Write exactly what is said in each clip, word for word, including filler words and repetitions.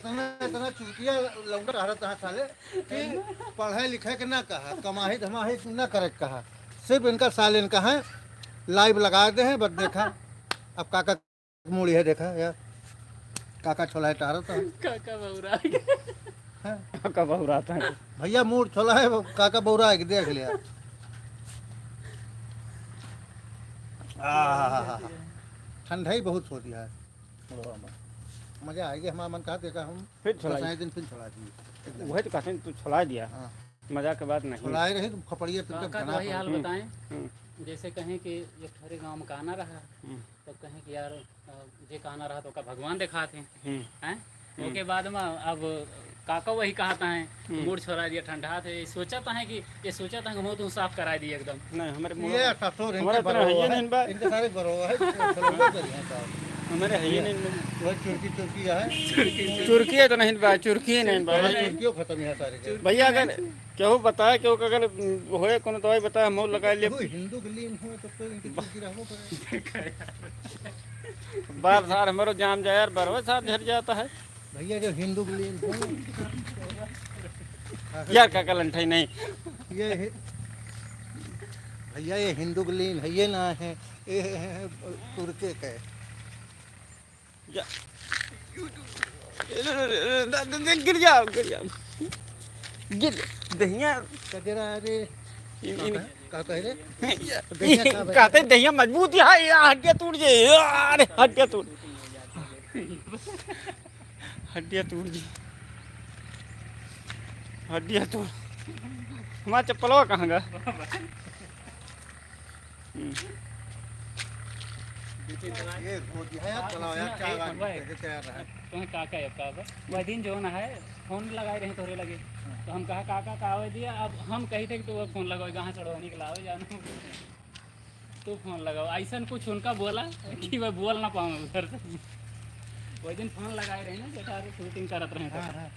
इतना, इतना चूतिया लौंडा टहरत है साले कि पढ़े लिखे के ना कहा, कमाही धमाही के ना करे के कहा। सिर्फ इनका साले इनका है, live लगा दे हैं, बस देखा। अब काका मूड़ी है, देखा यार, काका छोलाए टहरत है। काका बौरा गए। हैं? काका बौरात है। भैया मूड़ छोलाए, काका बौरा है कि देख लिया। आहा, ठंडाई बहुत होती है। मजा आ गया, हमारा मन कहा देखा हम फिर छोलाई। दस दिन फिर छोला दिए। वही तो कहते हैं, तू छोला दिया। हाँ। मजाक के बात नहीं। छोलाए रहे तो खपड़िया तक काका तो बना वही पड़े। हाल हम्म, बताएं, हम्म। जैसे कहें कि एक ठोरे गाँव में काना रहा, हम्म। तो कहें कि यार, अ, जे काना रहा तो का भगवान देखात हैं, हम्म। हैं? हम्म। ओके बाद में अब काका वही कहता है, हम्म। मूड़ छोला दिया ठंडा थे, ये सोचता है कि, ये सोचता है कि मुँह तो साफ करा दिए एकदम। नहीं, हमारे मुँह ये ससुर इनके हमारे इतना बरो है ही है, नहीं बा। इनके सारे बरो है, चलो, चलो, चलो, चलो। हमारे है ही ये नहीं बा। वो चुरकी, चुरकी है। चुरकी है तो नहीं बा, चुरकी ही नहीं बा। चुरकी, चुरकियों खत्म है सारे के। भैया, अगर केहू बताए, केहू के अगर, उम, होए कोनो दवाई बताए, हम लगा लिए। केहू हिंदू के लीन हो, तो कोई इनके चुरकी रहबो करे। बार सार हमारो जाम जाए यार, बरवा सार झर जाता है। भैया, जो हिंदू के लीन हो। यार, काका लंठाई नहीं। ये है, भैया, ये हिंदू के लीन है, ये ना है, ये है, है, है, तुर्के के। जा। गिर जा, गिर जा। गिर जा। दहिया। कजरा रे। इन, इन, का कहे रे? दहिया का भाई? कहते दहिया मजबूत है, ये हड्डियाँ टूट जाए, अरे हड्डियाँ टूट, हड्डियाँ टूट जाए, हड्डियाँ टूट। हमारा चप्पलवा कहाँ गा? हम्म। ये हो गया है, चलाओ यार, चाय वाय पी के तैयार रहे। तुम्हें का का है, का बा? वह दिन जो ना है, फोन लगाए रहे तोहरे लगे। हाँ। तो हम कहा, "काका का आवे दिया?" अब हम कही थे कि तू वो फोन लगाओ, कहाँ चढ़वानी के लाओ जानो। तू फोन लगाओ। ऐसन कुछ उनका बोला कि वह बोल ना पावे उधर से। वह दिन फोन लगाए रहे ना, बेटा, अरे shooting करत रहे हाँ, तो। हाँ।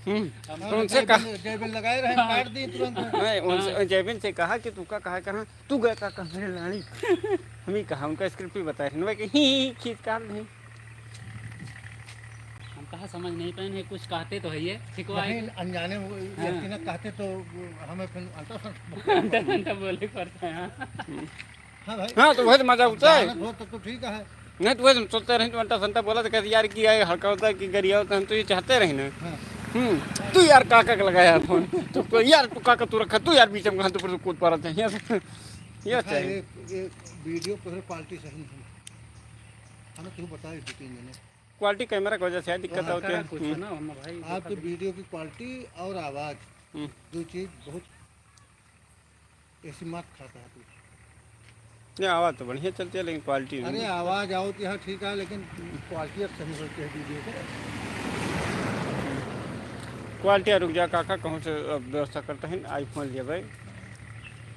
हम्म, हम तो उनसे जय कहा बिल, जय बिल लगाए रहे, हाँ। काट दी तुरंत। नहीं, उनसे, हाँ। जयबिन से कहा कि तू का कहा, कहा, "तू गए का, कहा मेरे लाड़ी का?" हम ही कहा, उनका script भी बताए, हम कि ही, ही, खींच काट नहीं। हम कहा समझ नहीं पाए, नहीं कुछ कहते तो है ये, ठीक हुआ नहीं, है। अनजाने वो हाँ। व्यक्ति ने कहते तो हमें फिर अंतर संतर अंतर संतर बोले पड़ता है, हाँ। हाँ भाई। हाँ, तो वही तो मजा होता है। जानत हो तब तो ठीक है। नहीं, तो वही हम सोचते रहे, तो अंटा संटा बोला, तो कहते, "यार, कि आए हड़कावता, कि गरियावता, हम तो ये चाहते रहे ना।" हाँ। हम्म, तू यार काका के लगाया फोन। तो, तो यार, तू काका तू रखा, तू यार बीच में कहाँ तो ऊपर से कूद पड़ा था। ये, ये अच्छा, चाहिए। ये, ये video पहले quality सही नहीं है। हमें क्यों बताए दो तीन जने? Quality camera की वजह से है, दिक्कत हाँ। होती है। करा कुछ हम्म। ना, हम भाई आपके देखा video की quality और आवाज़, हम्म। दो चीज़ बहुत ऐसी मात खाता है तू। नहीं, आवाज़ तो बढ़िया चलती है, लेकिन quality अरे, नहीं। आवाज़ आवत यहाँ ठीक है, लेकिन quality अब सही होती है video के। Quality, रुक जा काका, कहूँ से अब व्यवस्था करते हैं, iPhone लेबै।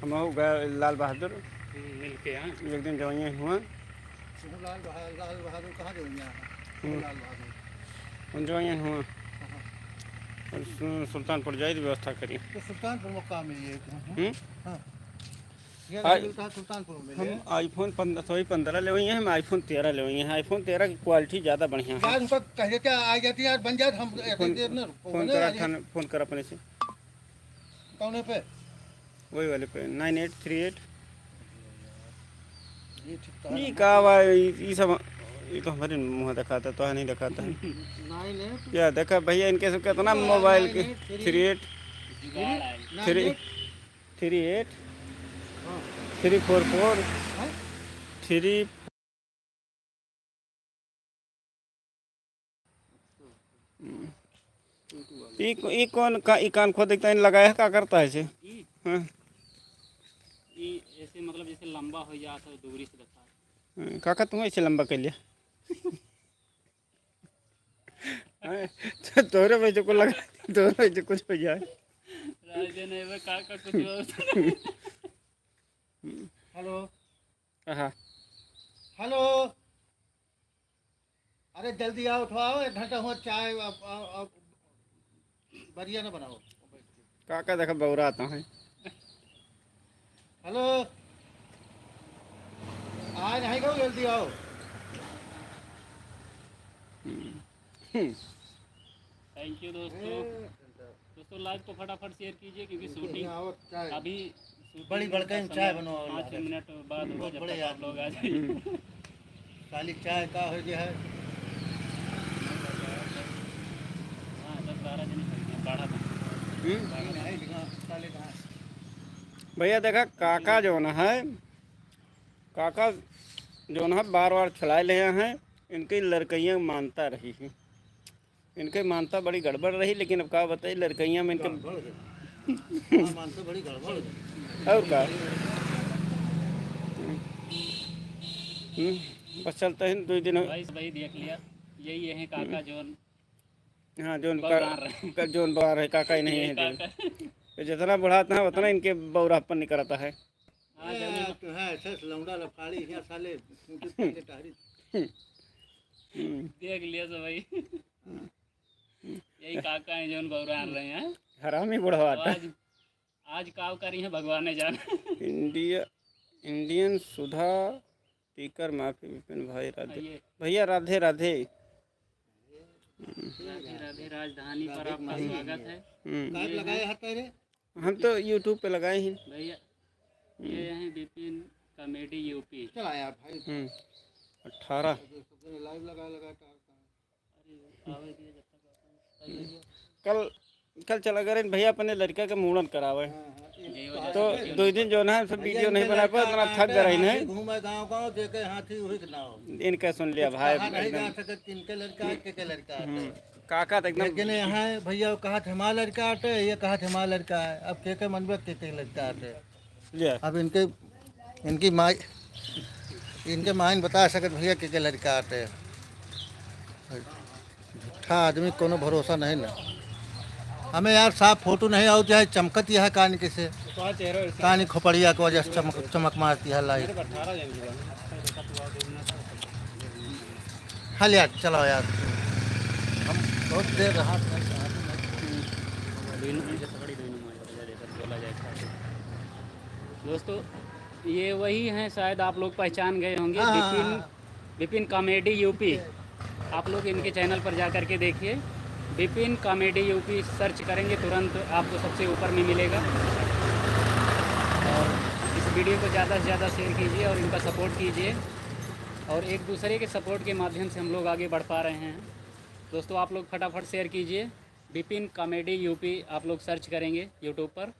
हम हो गए लाल बहादुर। हम्म, मिलके, हाँ। एक दिन जवाइयाँ हुआ। सुन लाल बहा-, लाल बहादुर कहाँ जवाइयाँ हैं? हम्म। लाल बहादुर। हम जवाइयाँ हुआ। हाँ। और सु-, सुल्तानपुर जाए तो व्यवस्था करी। तो सुल्तानपुर में काम है ये। हम्म? हाँ। ये आ, मिलता है सुल्तानपुर में हम ले। iPhone पन्द्रह, सॉरी, पन्द्रह लेवइया हैं, हम iPhone तेरह लेवइया हैं। iPhone तेरह की quality ज़्यादा बढ़िया है। यार, उनका कह देते आ जाती यार, बन जाए, हम एक फोन, देर ना रुको, फोन बने करा, यार। थाने फोन कर अपने से। कौने पे? वही वाले पे, nine eight three eight। ये ठीक तो है ई ना। का बा, ई, ई सब, ई तो हमारे मुँह दिखाता, तो नहीं दिखाता है। Nine eight। या देखा भैया, इनके सब कितना हाँ, mobile के, nine eight three। Three eight। Three। Nine eight। Three eight, हाँ। Three four four, हाँ? Three। ई, ई कौन का, ई कान खोद के तैं लगाया है, का करता है इसे? ई? हाँ। ई ऐसे मतलब जैसे लंबा हो जाता है, दूरी से दिखा। हाँ, काका, तुम ऐसे लंबा कर लिया। हाँ, तो तोरे भाई जो को लगा, तोरे भाई जो कुछ हो जाए। राजन है वो काका कुछ और। Hello। हाँ। Hello। अरे जल्दी आओ, उठवाओ, एक घंटा हुआ चाय, अब, अब, अब बढ़िया ना बनाओ। काका देखा बौरात है। Hello, आ नहीं गो, जल्दी आओ। हम्म। हम्म। थैंक यू दोस्तों। दोस्तों, लाइव को फटाफट शेयर कीजिए, क्योंकि शूटिंग अभी, शूटिंग बड़ी बड़का का चाय समय बनवाओ पाँच यार। मिनट बाद हो, जब तक आप लोग आ जाइए। साली चाय का हो गया है? हाँ, दस बारह जने खरीदे, बारह था। हम्म। भैया देखा, काका जौन है, काका जौन है, बार बार खिलाए ले हैं, इनकी लड़कइयाँ मानता रही है। इनके मानता बड़ी गड़बड़ रही, लेकिन अब का बताई, लड़कइयाँ में इनके गड़बड़ है। हाँ, मानता बड़ी गड़बड़ है। और का? हम्म, बस चलते हैं, दो दिन हो- भाई, भाई देख लिया, यही है काका हम्म। जौन हाँ, जौन का, बौरान रहे। का, जौन बौरान रहे, काका ही नहीं यही है जो। काका। तो जितना बढ़ाता है, उतना इनके बौरापन निकलता है। हाँ, ए, जमीन। तू है, ऐसे लौंडा लफाड़ी है साले, खूंटी पहले टहरी। हम्म। देख लिया सब भाई। यही काका हैं जौन बौरान रहे हैं। हरामी बुढ़वा तो आता। आज, आज काव करी है भगवान ने जाना। इंडिया, इंडियन सुधा टीकर माफी विपिन भाई राधे। आइए। भैया राधे राधे। राधे राधे, राजधानी पर आपका स्वागत है। हम्म। ये लगाए हैं, हाथ पैरे? हम तो YouTube पे लगाए हैं। भैया, हम्म। ये हैं विपिन कॉमेडी यूपी। चला यार भाई। हम्म। अठारह। लाइव लगा, लगा, अरे, आवे दिए जब तक आता है। कल, कल चला गए भैया अपने लड़का के मुंडन करावे। हाँ, हाँ, ये जी, तो वजह से तो दो दिन जो ना सब भैया वीडियो नहीं बना पाए, इतना थक गए हैं। हाथी घूमे गाँव गाँव, जेके हाथी वही के नाव। इनका सुन लिया भाई, कहा नहीं एकदम। जा सकत कि इनके लड़का है, के के लड़का है। हम्म, काका तो एकदम लेकिन यहाँ है भैया, वो कहा थे हमारा लड़का आटे, ये कहा थे हमारा लड़का है। अब के के मनबे के के लड़का आटे। लिया। अब इनके, इनकी माई, इनके माई न बता सकत भैया के के लड़का आटे। झूठा आदमी कोनो भरोसा नहीं ना। हमें यार साफ फोटो नहीं आउत है, चमकत यह कान के से, कान खोपड़िया के वजह से चमक, चमक मारती है लाइट। हल यार, चलाओ यार, हम बहुत देर रहा। दोस्तों, ये वही हैं, शायद आप लोग पहचान गए होंगे, हाँ, हाँ, विपिन, हाँ। विपिन कॉमेडी यूपी। आप लोग इनके चैनल पर जा करके देखिए, विपिन कॉमेडी यूपी सर्च करेंगे, तुरंत आपको सबसे ऊपर में मिलेगा। और इस वीडियो को ज़्यादा से ज़्यादा शेयर कीजिए और इनका सपोर्ट कीजिए। और एक दूसरे के सपोर्ट के माध्यम से हम लोग आगे बढ़ पा रहे हैं। दोस्तों, आप लोग फटाफट शेयर कीजिए, विपिन कॉमेडी यूपी आप लोग सर्च करेंगे यूट्यूब पर।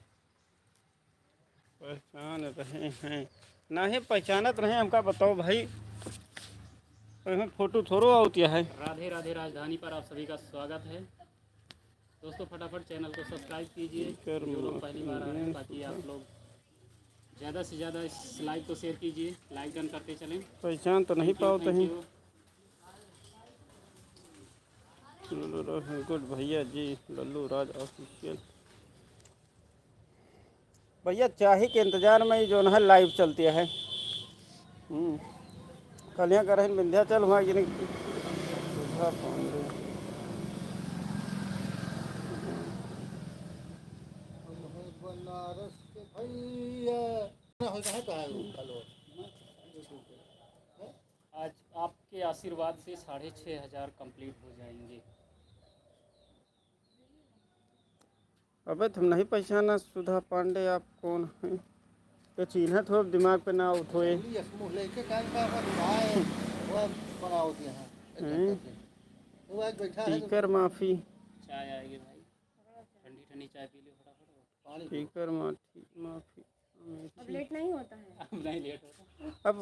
पहचान रहे हैं। नहीं पहचानत रहे, हमका बताओ भाई। ओइमे फोटो थोड़ो आउत है। राधे राधे राजधानी पर आप सभी का स्वागत है। दोस्तों, फटाफट चैनल को सब्सक्राइब कीजिए, जो लोग पहली बार आ रहे हैं, ताकि आप लोग ज़्यादा से ज़्यादा इस लाइव को शेयर कीजिए, लाइक डन करते चलें। पहचान तो नहीं पाओ। थैंक यू। गुड भैया जी, लल्लू राज ऑफिशियल। भैया, चाही के इंतजार में ही जौन है लाइव चलती है। हम्म। कल यहाँ का रहन विंध्याचल हुआ, यानी सुधा पांडे। बनारस के भैया। आज आपके आशीर्वाद से साढ़े छः हज़ार कंप्लीट हो जाएंगे। अबे, तुम नहीं पहचाना सुधा पांडे, आप कौन हैं? ये चिन्हत हो, दिमाग पे ना उठोए। ये मुंह लेके कान का अपन भाई, वो बनाओ दिया है। हैं? वो आज बैठा है तो टीकर माफी। चाय आएगी भाई, ठंडी ठंडी चाय पी लो फटाफट। पानी पी। टीकर माफी, माफी। अब लेट नहीं होता है। अब नहीं लेट होता। अब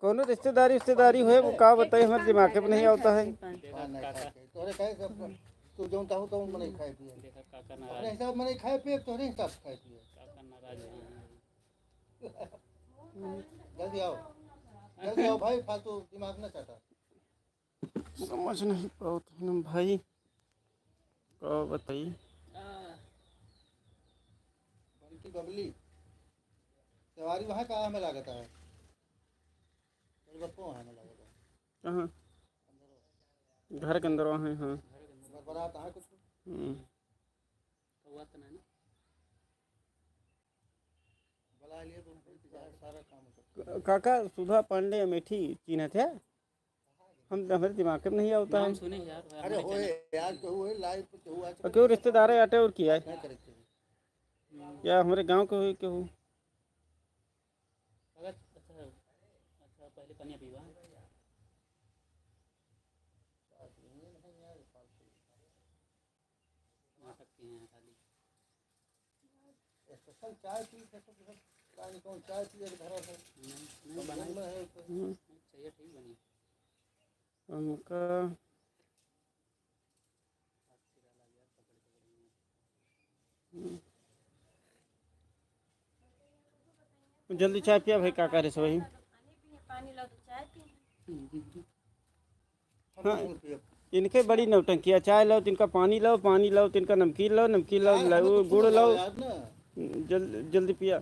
कोनो रिश्तेदारी, रिश्तेदारी होए, वो का बताई, हमारे दिमाग पे नहीं आवता है। हाँ, नहीं खाए पिए। तोहरे कहे सब, तू जौन चाहो, तौन मनई खाए पिए। देखा काका नाराज। अपने हिसाब मनई खाए पिए, तोहरे हिसाब से खाए पिए। काका नाराज है। जल्दी आओ, जल्दी आओ भाई, फालतू दिमाग ना चाटा। समझ नहीं पावत हन भाई, का बताई। बंटी बबली, तिवारी वहाँ का हमें लागत है, तेरे बप्पो वहाँ हमें लागत है। कहाँ? घर के अंदर वहाँ है, हाँ। बरबरात है कुछ। हम्म। कौआ तो नहीं ना? बुला लिए तो उनको इंतजार, सारा काम हो सकता है। काका, सुधा पांडे अमेठी चिन्हत है? हम, हमरे दिमाग में नहीं आवता है। नाम सुने यार, अरे हमरे होए channel यार, केहू है live पे, केहू आज और केहू रिश्तेदार है, आटे और किया है? क्या करे के? हम्म। या हमरे गाँव के होए केहू? अगर, अच्छा, अच्छा, पहले पनिया पीवा। नाटक किए हैं खाली। Special चाय पी के तो सब, चाय कौन चाय पिए के धरा है? नहीं, नहीं तो बनाई। जन्म है तो। हम्म। नहीं, चाहिए ठीक बनी। हमका, हम्म। जल्दी चाय पिया भाई, का करे से भाई? पानी ला दो, चाय पी। हाँ, इनके बड़ी नौटंकी है, चाय लाओ तिनका पानी लाओ, पानी लाओ तिनका नमकीन लाओ, नमकीन लाओ, चाय लाओ, हमें तो गुड़ सुबह लाओ। याद ना। जल-, जल्दी पिया।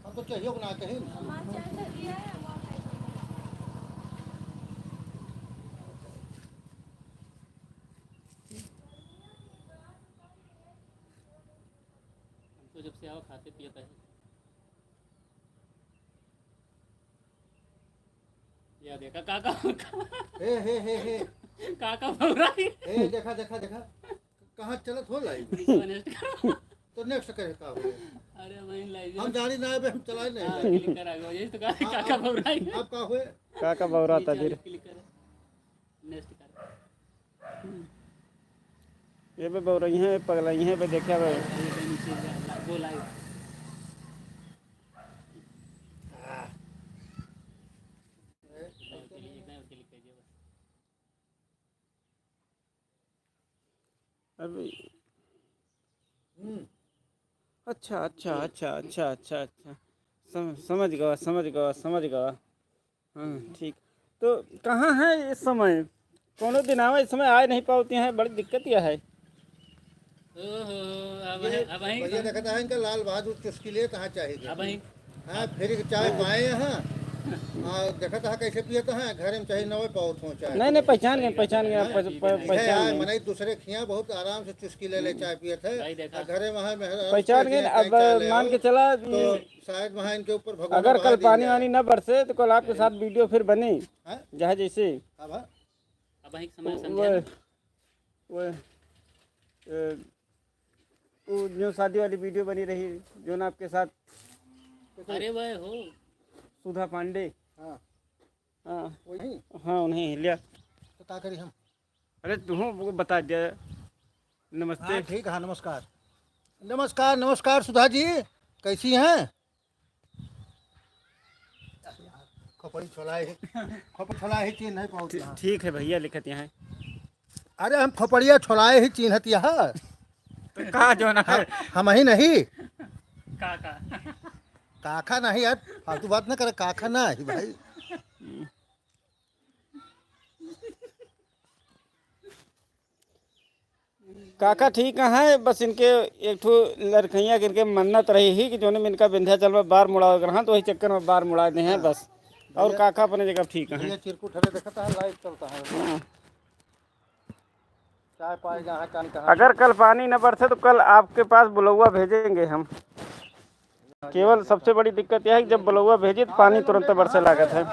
हम तो चाहिए ना कहीं। हम तो जब से आओ खाते पिए पहले। या देखा काका, हे, हे, हे, हे। काका बौराई। हे, देखा, देखा, देखा। कहाँ चलत हो live? Next करो। तो next करे का हुए? अरे भाई, live हम जानी ना, अबे हम चलाए नहीं हाँ, live। Click करा गो, यही तो कहा, हाँ, काका अब, बौराई। अब का हुए? काका बौराता नीचे फिर। Click करो। Next कर। ये बे बौरई हैं, पगलई हैं, बे देखा बे। ये बे नीचे जा, ला, गो live। हाँ। एक बार click, एक बार click कर दिया बस। अभी हम्म। अच्छा, अच्छा, अच्छा, अच्छा, अच्छा, अच्छा। सम-, समझ गवा, समझ गवा, समझ गवा। हाँ, ठीक। तो कहाँ हैं इस समय? कौनो दिन आवा, इस समय आए नहीं पावती हैं, बड़ी दिक्कत यह है। ओहो, अब ये है, अब है भैया कहाँ? देखता है इनका लाल बहादुर चुस्की ले कहाँ चाहिए। अब है। हाँ, free के चाय पाए हैं। हाँ, देखता है कैसे पियत हैं, घर में चाहे नवे पावत हो चाय। नहीं, नहीं, पहचान गए, पहचान गए, हाँ, पह-, पह-, ठीक है। पहचान है, गए। मनई दूसरे खिया बहुत आराम से चुस्की ले ले चाय पियत है। भाई देखा। आ घरे वहाँ में पहचान गए। अब मान के चला कि तो शायद वहाँ इनके ऊपर भगवान अगर कल पानी वानी ना बरसे तो कल आपके साथ video फिर बनी। हाँ? चाहे जैसे। अब हाँ? अब एक समय तो समझा वो, ना। वो, ए, वो जो शादी वाली video बनी रही, जो ना आपके साथ अरे वह हो। सुधा पांडे। हाँ। हाँ। वही? हाँ, उन्हें ही लिया। तो का करी हम? अरे, तू वो बता दे। नमस्ते। हाँ, ठीक है, नमस्कार। नमस्कार, नमस्कार सुधा जी, कैसी हैं? खोपड़ी छोलाए ही, खोपड़ी छोलाए ही चीन्ह नहीं पाउत ठी-, यहाँ। ठीक है भैया, लिखत यहाँ। अरे, हम खोपड़िया छोलाए ही चीन्हत यहाँ। तो का जो ना हम, है? हम ही नहीं। का, का? काखा नहीं यार, फालतू बात ना करे, काखा ना है भाई। काका ठीक हैं, बस इनके एक ठो लड़कइया के इनके मन्नत रही ही कि जोने में इनका विंध्याचल में बार मुड़ावे के रहा, तो वही चक्कर में बार मुड़ा दे हैं बस। और भैया, काका अपने जगह ठीक हैं। भैया चिरकुट हरे देखता है, live चलता है। हाँ। चाय पाए जहाँ कान कहाँ। अगर कल पानी न बरसे तो कल आपके पास बुलौआ भेजेंगे हम। केवल सबसे बड़ी दिक्कत यह है कि जब बुलौआ भेजी तो पानी तुरंत बरसे लागत है।